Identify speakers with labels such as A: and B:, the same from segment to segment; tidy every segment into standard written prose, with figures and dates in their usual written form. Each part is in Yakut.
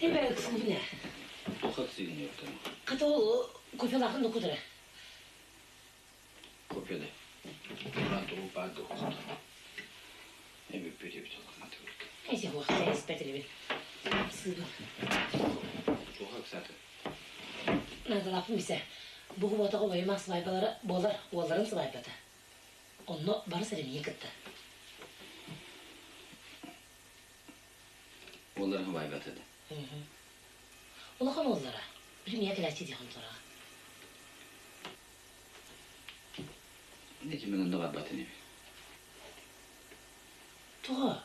A: Эбэ ыксыыбын ээ.
B: Туох ыксыыгын өртөн?
A: Хата ол кофелаахын докудара.
B: Кофе да. Туран тугу баар да охсут. Эбиппит эбит олохматыбыт.
A: Эйсе хуох испэтилибин. Ыксыыбын.
B: Туох ыксаатын?
A: Наадалаахпын билсэ. Бу куботаҕа убайым сыбаайбалара буолар, уолларын сыбаайбата. Онно бары сэрэмийин кытта.
B: Уолларын сыбаайбата да?
A: Улахан уоллара. Билим ийэ кэлээччи диэхин тураҕа.
B: Ити мен онно барбатын эбит.
A: Тоҕо?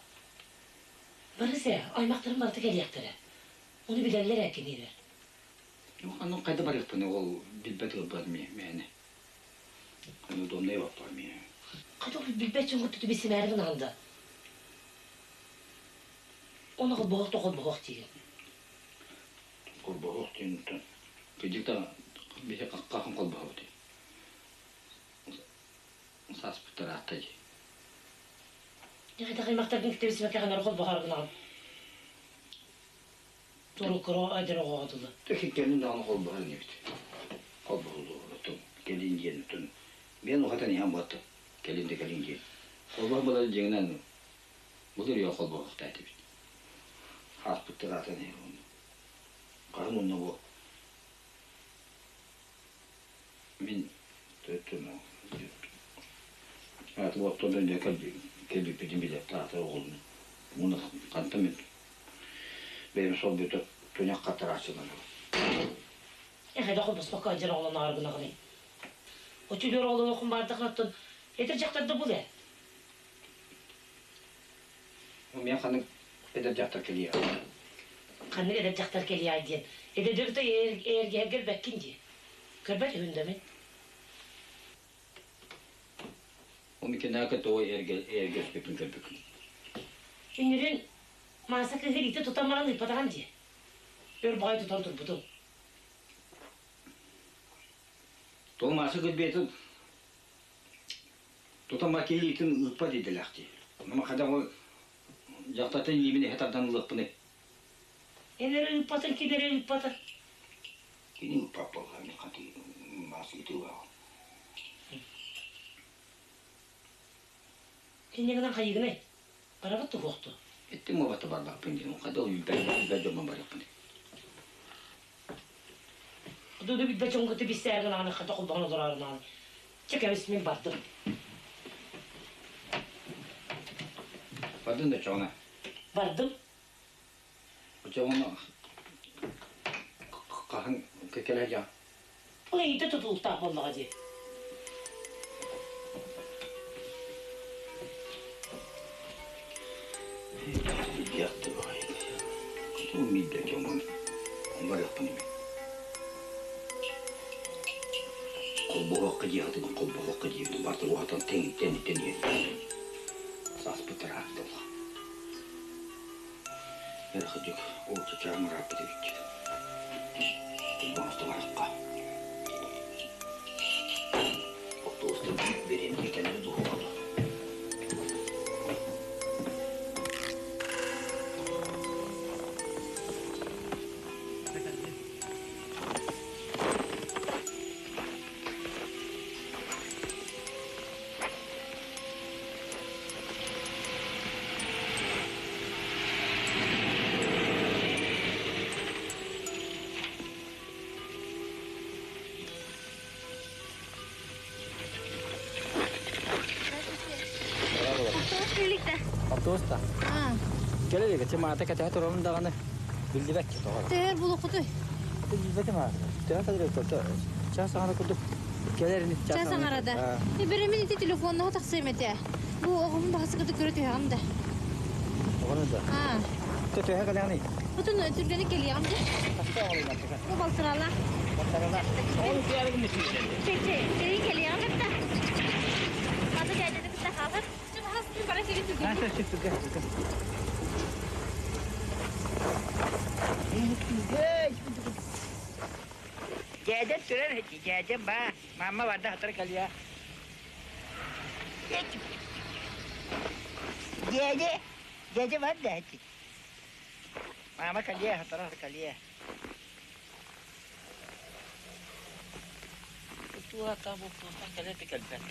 A: Барыс ээ, аймахтарым барыта кэлиэхтэрэ. Ону билэллэр ээ кинилэр.
B: Аны хайда барыахпын ол билбэт ыалбат мээнэ. Аны удобнай баппа миэ.
A: Хата билбэт дьон кытта билсимээри гынаҕын да. Оны холбоһох да холбоһох диигин.
B: Холбоһох диэн кыдьык да биһи хаһан холбоһобут сааспыттар аатта дии.
A: Дьэ аймахтаргын кытта билсибэккэ ханары холбоһор гынаҕын. Туруккуро айдыр оҕоҕо дылы.
B: Кэлин даҕаны холбоһор инибит. Холбоһуллуоҕа кэлин диэн отун мен ухатан иһэн буотта кэлин да кэлин диэн. Холбоһор буолар дьиҥинэн былыр үйэ холбоһуохтаа этибит. Ааспыттар аатан иһэр уонна. Хаһан уонна бу мин ааты оттон дьэ кэлбиппитин билэр таата оҕолуну. Уонна хантан мин бэйэм сол бүтэ туйах хаттарааччылар.
A: Эхэдэ холбоспокко дьэр оҕолоноору гынаҕыный. Оччолор оҕолонуоххун баардахына эдэр дьахтар да бул ээ.
B: Мен ханнык эдэр дьахтар кэлиэ?
A: Ханнык эдэр дьахтар кэлиэ диэн. Эдэрдэр да эргэһэргэр бэккин дии. Көрбөт үһүн да мин.
B: Омикинака тоҕо эргэспиппин көрбүккүн.
A: Үнүрүн Мааса кыыһы илиитэ тутан баран ыыппатаҕын дии. Өр баҕайы тутан турбутум.
B: Тоҕо Мааса кырбиэтин тутан бар киһи илиитин ыыппат идэлээх дии. Ону хайдах ол дьахтартан илиибин эһэ тардан ылыахпыный?
A: Эн эрэ ыыппатын, кини эрэ ыыппатын.
B: Кини ыыппат буолла, мин хати Мааса ытыылааҕым.
A: Инньэ гынан хайыгынай? Барабыт туһуохту.
B: Эттим уобата барбаппын диэн, хайда ол билбэт дьоммун барыахпын.
A: Дуду билбэт дьон кытта билсээр гынаҕына хата холбоһон олороор Чэ кэбис мин бардым.
B: Бардын да чоҕуна.
A: Бардым.
B: Очоҕуна хаһан кэлэ дьа?
A: Ол эйиитэ тутулуктаах буоллаҕа дии.
B: Диэхти баҕайы. Миидэ дьоммун барыахпын эми. Холбоһуохха диэхтин, холбоһуохха диэбитин барыта уһатан тэҥиттэн иттэн иһэр. Сааспыт ырааттылла. Эрхидик ол чычаам ырааппыт эбит. Оттубаҕаста барахха. Оттуостан бириэмэ кэлэр дуһуоҕа.
C: Автобус да? Кэлэ илик, ити маата кэтэһэ турабын даҕаны биллибэт тоҕо.
D: Төһөр булуккутуй?
C: Билбэтим аа. Төһө кэлэр Час саҥара курдук кэлэр ини
D: Час аҥарада. Беремин ити телефоннаһа тахсыам этэ. Бу оҕомун баһасыкыты көрө түһэҕим да.
C: Оҕону да?
D: Аа.
C: Төһө кэлэҕиний?
D: Отун түргэни кэлиэҕим де.
C: Хаста оҕолуйнар төһө?
D: Бу балтырала.
C: Балтырала. Оҕону тиэригин
D: Чэ, чэ, кэлин кэлиэҕим кытта. Аты дядяны кытта хаалар. Чэ, баһас бара кэлин түргэн.
C: Аа, сөп, түргэн, түргэн.
E: Дьээдьэм турар ити, дьээдьэм баа. Мама барда хатар кэлиэ. Дьээдьэ, дьээдьэ бар да ити. Мама кэлиэ, сотору кэлиэ. Туох боппуруостан кэлэр да кэлбэт.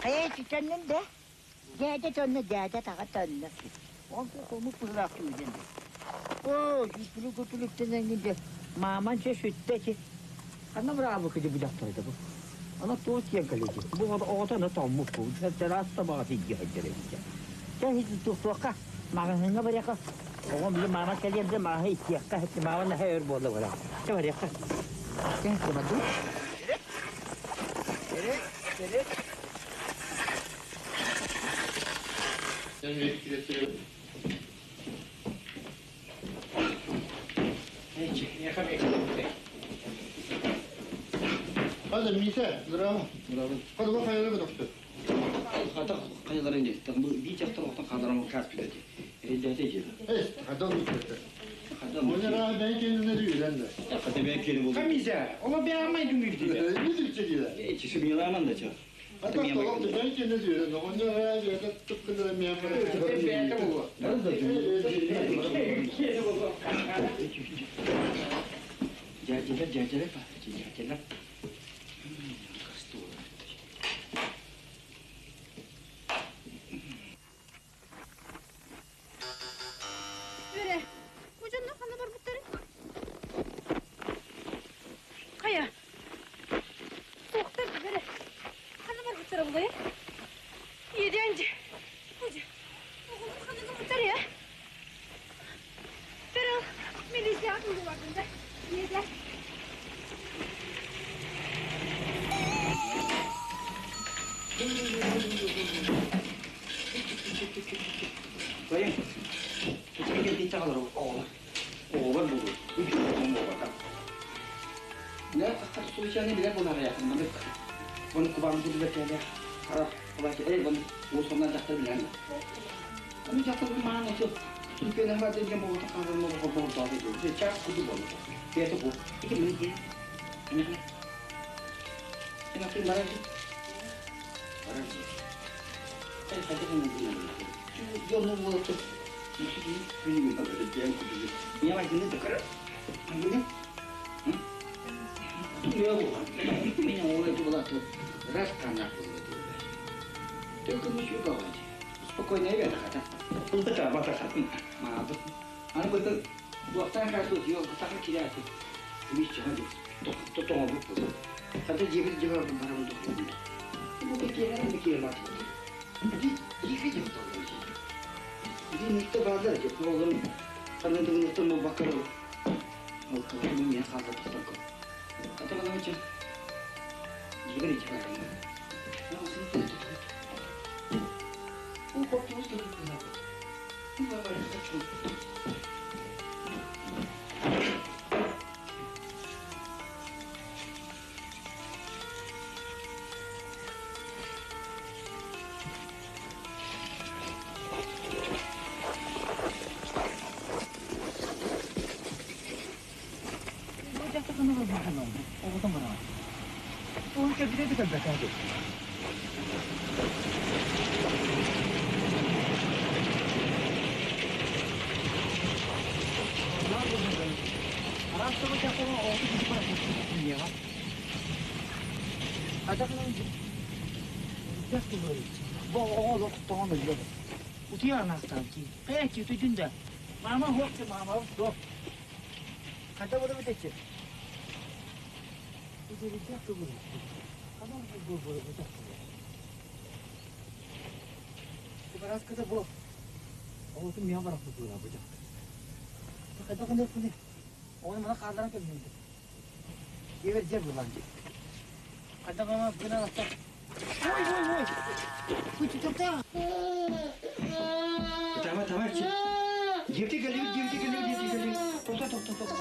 E: Хайа ититэннин да дьээдэ төннө дьээдэ таҕа төннө. Онтон хомук быһыылаах түүнүн. Оо, күлүк күлүктэнэҥҥин дьэ мааман чэ сүттэ ити.
C: Ханна быраабы киди бу дьахтарда бу. Ана туох диэн кэлэди. Бу оҕото ана тоҥмут бу. Чараас табаҕа тиийдэ сылдьар эбит.
E: Чэ туохха маҕаһыыҥҥа барыахха. Оҕом били маама кэлиэр да маҕаһы итиэххэ, маама наһаа өр буолла буолар. Чэ барыахха. Чэ, кыбардым.
F: Hadi Mise, bravo. Bravo. Hadi bak hayalime doktor.
B: Хата хайаларын дии. Бу биир дьахтар оттон хааларым каас билэти. Эрэйдээтэ дии.
F: Evet, hadi onu bitirdi. O ne rahat ben kendine diyor lan da.
B: Хата бэйэ киэни булду.
C: Хамиза, ола бэйэ дүңүр диде.
F: Ne diyecek ya?
B: Ичи миламан да ча.
F: Hatta dolapta ben kendine diyor lan. O ne rahat ya tıpkı da
C: Бэйэтэ буолуо.
B: Дядя, дядя, дядя.
D: Бөрө, бу дьонно ханна барбыттары? Хайа. Суохтар бөрө. Ханна барбыттара булай? Иэдээн дьэ. Бу дьэ. Оҕолор ханна гыммыттар я? Бөрө, милиция тугу бардым да. Иэдээн.
B: Байым. Кичке бит тагалар оҕолор. Оҕолор булу. Үч оҕом буолбата. Не тахтар случайно билер булар я. Маны Оны кубан бу билер кэлэ. Ара, кубан эй бун уусунан дьахтар билэн. Аны дьахтар бу маан оту. Түппенен бар деген болото хаалар мо бу бу таа ду. Час куду болу. Кето бу. Ики мин ки. Ана. Ана ки маражи. Маражи. Эй хата кун бу. Yo no voto. Спокойно, я хата. Бата бата хата. Ма аны бу буактан касу дио саха киряти. Миш чага то то бу. Хата жебир жебир барам до. Бу киря не киря бат. Ди ди ди Биир баалар дьэ оҕолорум ханна да гыныахтан буолбакка ол кылгым миэхэ хаалларбыттарга. Хата баламыча дьиэбэр илдьэ барарым. Ол боппуруос кэлбит быһыылаах.
C: Оҕотон бараҕын. Ол кэлбитэ да кэлбэтэ дии. Араас тылы дьахтар оҕото киһи барахсан Бу оҕо олох тоҕон өллө. Утуйар анаахтаан кии. Хайа ки утуйдун да. Маама хуох те маама суох. Хата була битечи. Үтүрүтэх тылы. Ханан бу бу бу Бараската бу. Оҕотун миэхэ барахпыт буолаа бу дьахтар. Хайдах гыныахпыный? Оҕону мана хаалларан кэбиһиэм. Дьиэбэр дьиэ булан дии. Хайдах гына лахта. Ой, ой, ой. Күчү тоқта.
B: Tamam tamam. Girdi geliyor, girdi geliyor, girdi geliyor. Tokta tokta tokta.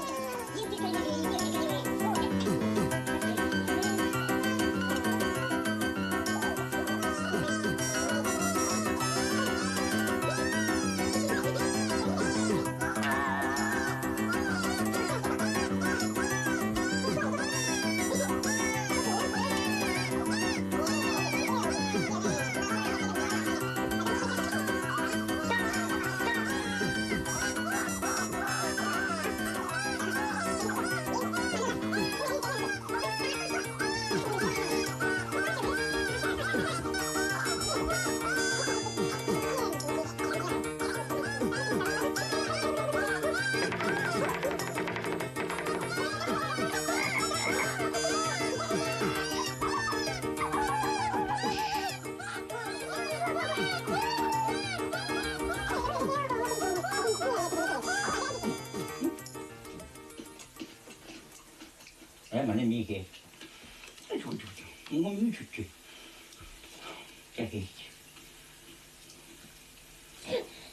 B: Маны миге.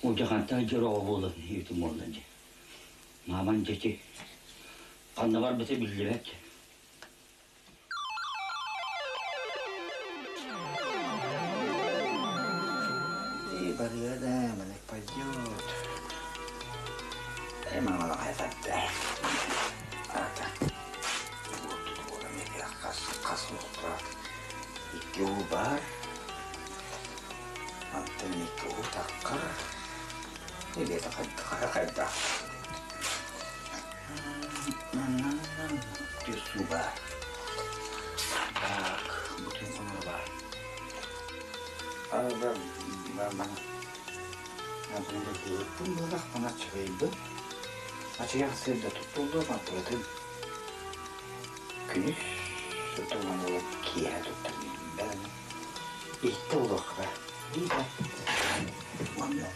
B: Удаханта жыроо болын, ютум болын. Маман жети. Қанда бар біте білдібет.
E: И барыда, маны пойдет. Э, мама, лағай Ата. Қас Икки бар. Антон икки уу таққар. Илета қайда қайда. Түсу бар. Так, бүтін қоңыр бар. Ара, мана. Мана чыгайбы. Ачыяк сырда туттулду, мантыратын. Күнүс сотулган болуп кия туттум. Бен итте улукка. Ида. Мана.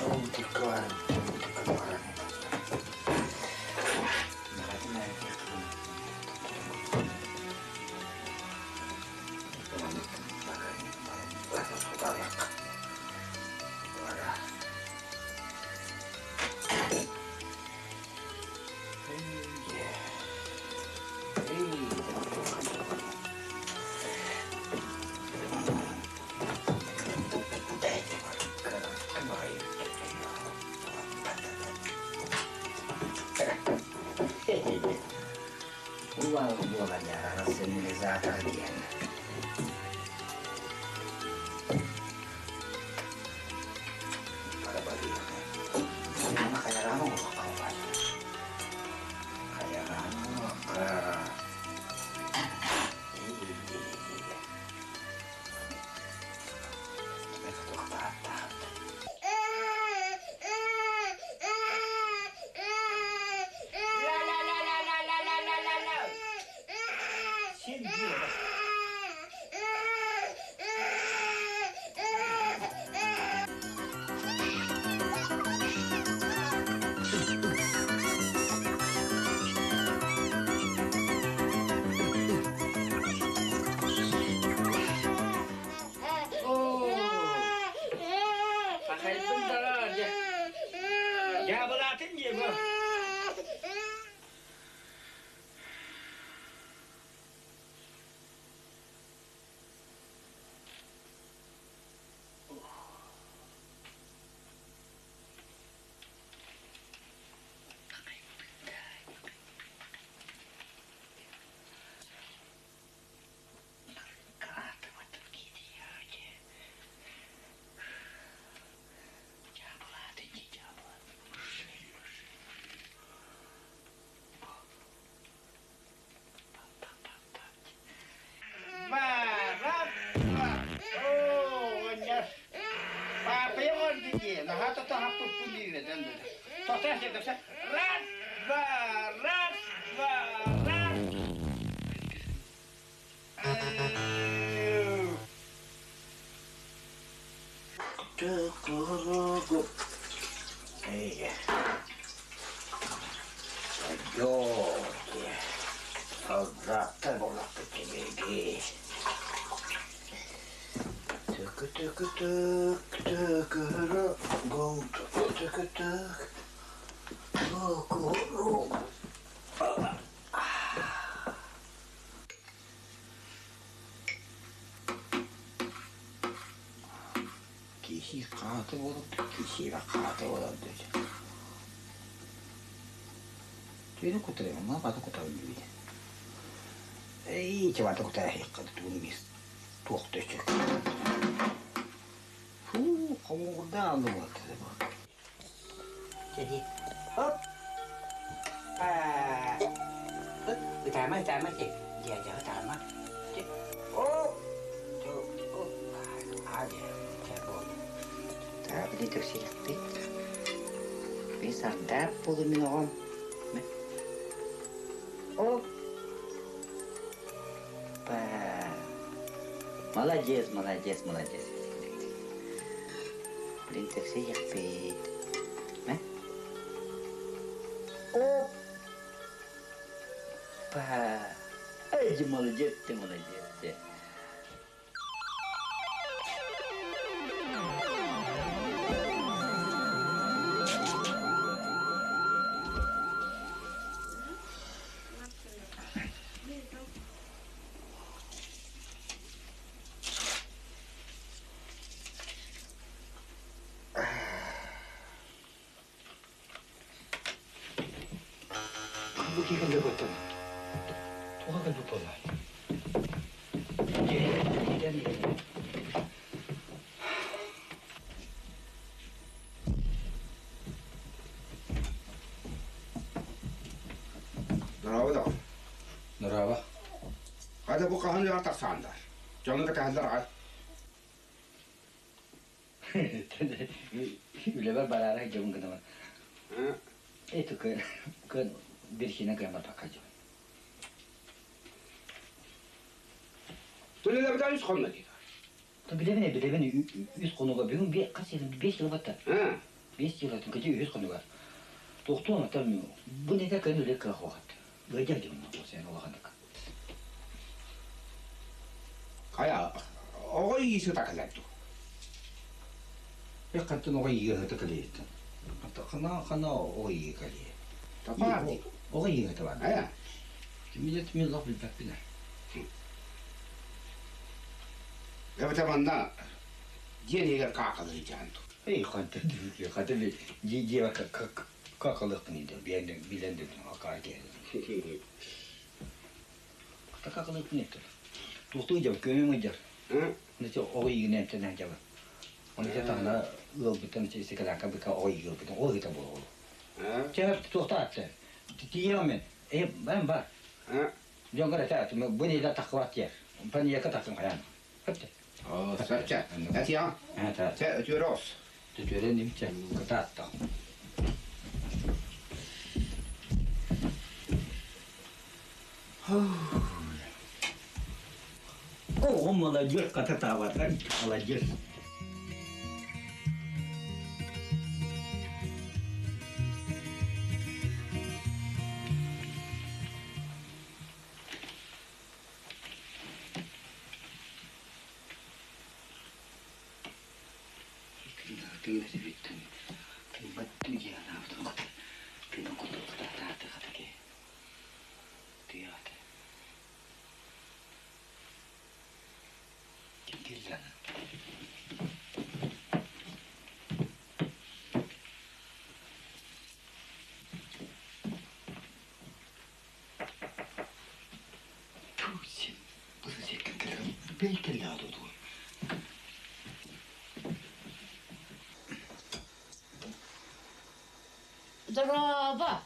E: Ол тиккар, тиккар.
C: Раз, два, раз.
E: Эй, пойдет. Солдаты была.
B: Киһи хаата буолан, киһиэхэ хаата буолан дии. Түүнү кутайым, ма бата кутабын диибит. Эй, чабата кутайахха тугун мис туох төчөк. Фу, хомуурда алды буолат.
E: Чэди. Хоп. Ытаама, ытаама, дядя, ытаама. Оп. Били төксиэхпит. Бис ардаап буолу мин оҕом. Оп. Молодец, молодец, молодец. Блин, төксиэхпит. Оп. Па. Эй, молодец ты, молодец ты.
B: Бу киһи көттөн. Туга кэлбит буолла?
G: Дорообо доҕор.
B: Дорообо.
G: Хата бу хаһан үөҕэр тахсаандар. Дьону кэтэһэллэр аҕай.
B: Үлэбэр бараары сылдьабын гынабын. Эти кын кын бирсинэ кыан барбакка сылдьабын.
G: Түлэлэбитэ үс хонно диир.
B: Билэбин билэбин үс хонуга бүгүн хас жыл 5 жыл батта. 5 жыл атын кече үс хонуга. Тохтуон atan бу нете кын үле кыах вакыт. Ыйдьар дьон сен улахандык.
G: Хайа оҕо иisi такалатту.
B: Хантан оҕо иигэ калиеттен. Хана хана оҕо иигэ калие.
G: Тапаати.
B: Оҕо иигэ табан.
G: Хайа.
B: Кимилет мен лох билбэппин.
G: Эбэтэ манна дьиэн иһигэр каакалыы дьаанту.
B: Эй, хантан хантан дьиэ какалыахпын иде биэн билен дедим акаа киһи. Какалыахпын еттер. Туохтуу дьав көмөм ыйдьар. Нече оҕо иигинэн тэнэн дьава. Оны се тахна ыалбыттан сикалака быка оҕо ииги ылбытын ол ыта буолуо. Чэ туохта атты. Тиийэмин. Э бан бар. Дьон көрө бу неде таххыбат диэр. Пан яка тахсын хаян. Хөптө.
G: Оо, сапча. Татьяна. Чэ, өтүөрос.
B: Төтүөрэ немче кытаатта. О, молодец, кататаабата, молодец.
A: Дорообо.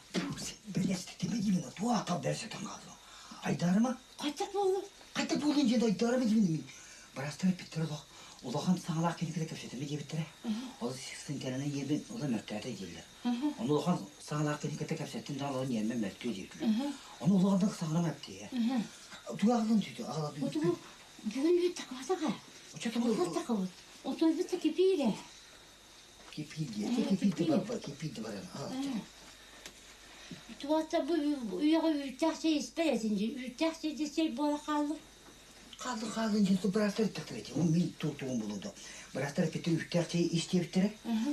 C: Айдарыма
A: Хачак болду.
C: қайта болдың енді айдарыма деймін. Бірастан питтер олақ. Улахан саңалақ келіп кәпсетіме дебіттірі. Ол сіксін кәріне ебін, ола мәртәді дейлер. Оны улахан саңалақ келіп кәпсеттін да алған ермен мәртө дейлер. Оны улағандық саңалам әпті. Туағылын түйді, ағалады.
A: Оту бүгүн бүт такабасака.
C: Очата
A: Оту такабыт. Оту бүт кепире.
C: Кепиде, кепиде бар, кепиде бар.
A: Туата бу үйөгө үтәкче испәсин, үтәкче десей бола калды.
C: Хааллын хааллын диэн быраастар эттэхтэрэ дии. Ол мин туох-тугум буолуо дуо? Быраастар эппиттэрэ үстээх чэй ис диэбиттэрэ.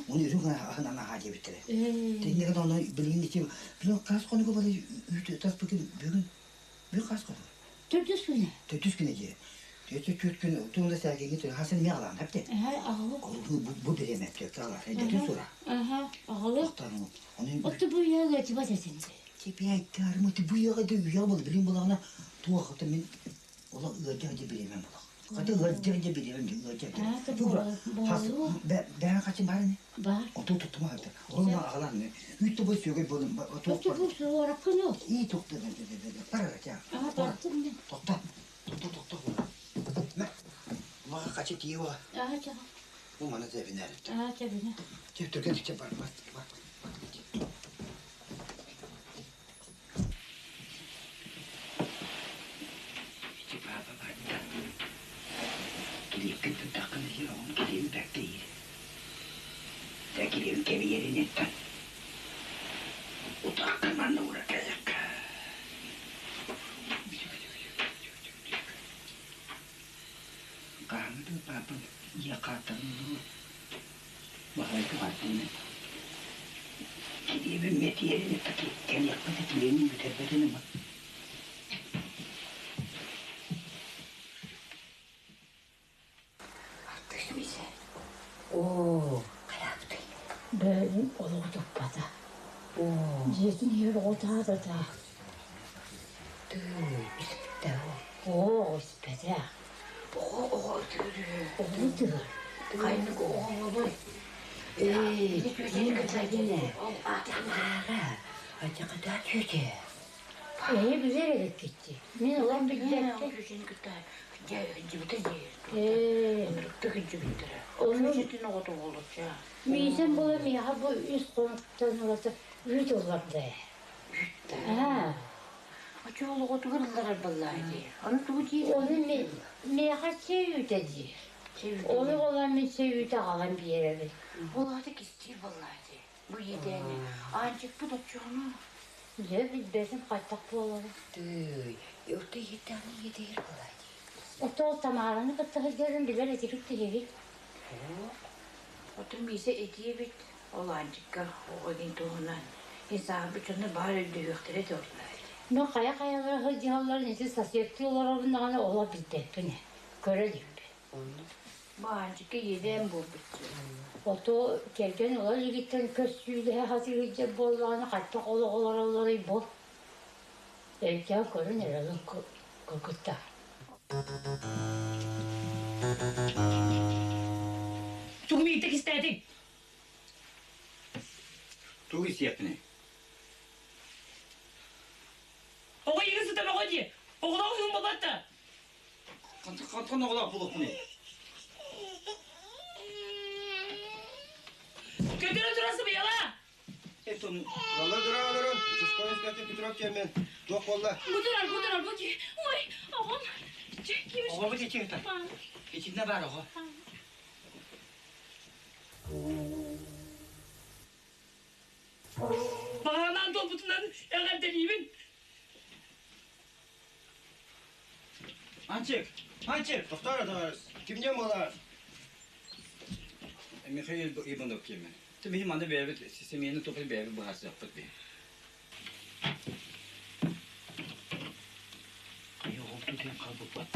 C: Уну үрүҥ аһын анаһаа диэбиттэрэ. Тиннигин ону билигин ити билигин хас хонуга бары үүт таспытын бүгүн бүгүн хас хонуга?
E: Төрдүс күнэ.
C: Төрдүс күнэ дии. Төрдүс төрт күн тугунда сээкиҥҥи түн хасын эмиэ аҕалаан эпти.
E: Аҕалы.
C: Ол бу бириэмэ эптиэккэ аҕалар. Эдэтин сура.
E: Аҕалы.
C: Ону
E: Отто бу үйэҕэ тиба сесин.
C: Типиэйкаарым бу үйэҕэ да үйэҕэ буолла билин булаҕына туох мин Ола ыалдьар дьэ бириэмэм булах. Хата ыалдьар дьэ бириэмэм дьэ ыалдьар дьэ. Тугура хас бэһэн хачым бар ини.
E: Бар.
C: Оту туттума хата. Ол ма агалан үт тобой сүөгэй болун
E: Оту бу суораккын ол.
C: И тохта бар ара
E: Аа бартым мен.
C: Тохта. Тохта тохта. Мэ. Мага качы тиева.
E: Аа ча.
C: Бу мана зебинер.
E: Аа чабина.
C: Чеп түрген чеп бар бар бар. Ити баба барда. Килиэпкин туттаххына сир оҕом килиэби бэркэ иир. Дэ килиэбин кэбийэрин эттэн. Утаххын манна ура кэлэккэ. Хаһаҥы да паапам ийэ хааттарын олору баһайка бардым мен. Килиэбин мэтиэрин эттэ кэлиэхпит килиэбин бүтэрбэтин ама.
E: Артыш мисе.
C: Оо,
E: Хайаабытай. Бэйин олоҕу туппата.
C: Оо.
E: Дьиэтин иһэр оҕо таатата.
C: Тыый, испитэ
E: Оо, испэтэх.
C: Оҕо оҕо ытыыр үһү.
E: Оҕо ытыыр.
C: Хайнык оҕолорой. Ээ, ини Тамара, ачаката чүчэ.
E: Эһи билэр эбиккитти. Мин олох билбэппин.
H: Чүчүн кытта дьибитэ диир.
E: Ээ.
H: Ынырыкты кынчыбыттара.
E: Ону
H: Чүчүтүн оҕото буолучча.
E: Миисэн була миэхэ бу үс хонуктан ылата үүт ылларда. Аа.
H: Очо оҕотугар ылларар баллаа дии. Аны тугу диир?
E: Ону миэхэ чэй үүтэ диир. Ону олан мин чэй үүтэ аҕалан биэрэбин.
H: Ол аата кистиир баллаа дии. Бу иэдээни. Аанчыкпыт оччоҕуна.
E: Дьэ билбэтим хайтах буоларын.
C: Тыый, орто иһиттэҕинэ иэдэйэр баллаа дии.
E: Ото Тамараны кытта сылдьарын билэр этигит тиһигит.
H: Отун Миисэ этиэбит ол Аанчыкка оҕо диэн туһунан инсаабыт дьоно баар өйдөһүөхтэрэ этэ оллаа дии.
E: Ну хайа-хайалара сылдьыһалларын ити соседтыы олоробун даҕаны олох билбэппин ээ. Көрө иликпин.
H: Бу Аанчыкка иэдээн буолбут дии.
E: Ото кэргэн ыла илигиттэн көссүүлэһэ сатыыр буоллаҕына хаттах олох олороллоруй бу? Өйдөөн көрөн эрэлин кыргыттар.
A: Тугу миитэ кистээтиҥ?
B: Тугу истиэхпиний?
A: Оҕо ийэҕин сытан оҕо дии. Оҕолоох уһун буолбатта.
B: Хантан оҕолоох буолуохпунуй?
A: Көтөрө тура сыбыйала!
B: Этон
G: Ялла дыра олорон, участковый инспектор Петров диэммин. Туох буолла?
D: Бу турар, бу турар, бу дии. Ой, оҕом.
C: Оҕобут ичи ыта. Итиннэ баар оҕо.
A: Баҕанаан туолбутунан эҕэрдэлиибин.
B: Анчик! Анчик!
G: Тохтоор, товарищ. Кимден буолар?
B: Михаил Иванов киэмин. Ты маны бэйэбит семейный тупы бэйэбит быһаарсыахпыт би.
C: Хайа оҕом тутуйан хаалбыппат.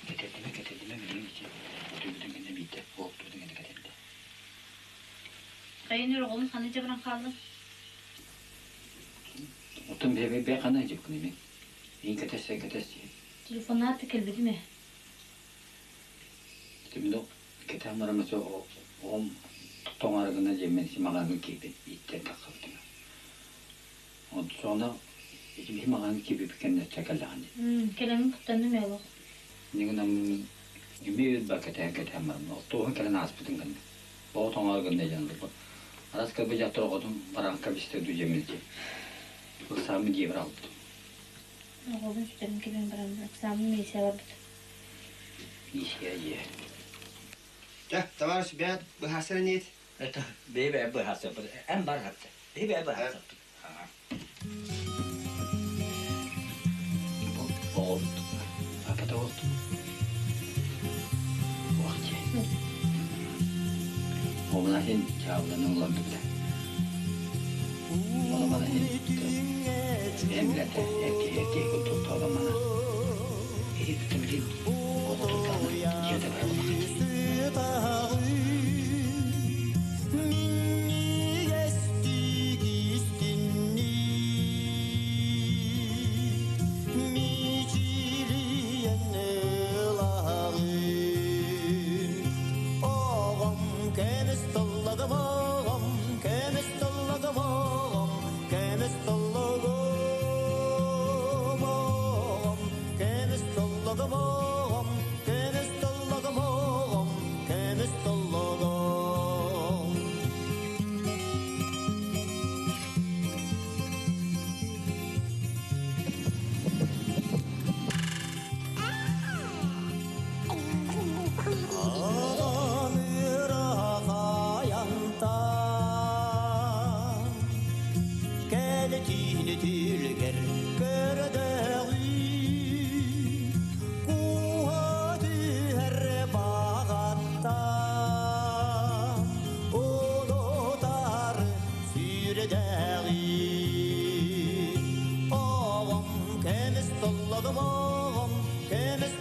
C: Кэтэрдимэ, кэтэрдимэ билигин ити утуйбутун кэннэ биирдэ уоптубутун кэннэ кэтэрдэ.
D: Хайын оҕолун ханна дьабаран хааллын?
B: Оттон бэйэ бэйэ ханна дьепкин мин. Иин кэтэс кэтэс дии.
D: Телефоннаат кэлбитим ээ.
B: Тимдо кэтээн баран оҕом тоҥарыгына диэммин симаҕаҥҥа киирбит ииттэн тахсыбытым. Онтон ити биһи маҕаҥҥа киирбиппит кэннэ кэллэҕин дии.
D: Кэлэммин куттанным ээ олох.
B: Нигынан эмиэ ба кэтээн кэтээн баран оттуоһун кэлэн ааспытын гынна. Оҕо тоҥарыгына диэн Арас кэлбит дьахтар оҕотун бараанка бистэ дуу диэммин Ыксааммын дьиэбэр аҕалбытым.
D: Оҕобун сүтэрин кэлэн баран Оксааммын милиция барбыт.
B: Милиция дьиэ.
G: Чэ, товарищ, бэт быһаарсар ниит.
B: Это бэйэ быһаарсарбыт. Эн бар хатта. Бэйэ быһаарсарбыт. Оҕобут папата уолтук. Уохче. Оҕуна иһин чаабыланы олордубута. Ону мана иһин эмилете эрки эрки курдук тоолон мана. Иһиттим билин оҕо туттаҕына дьиэтэ бара улахан.
I: Oğlum, kemiz tolladım oğlum, kemiz.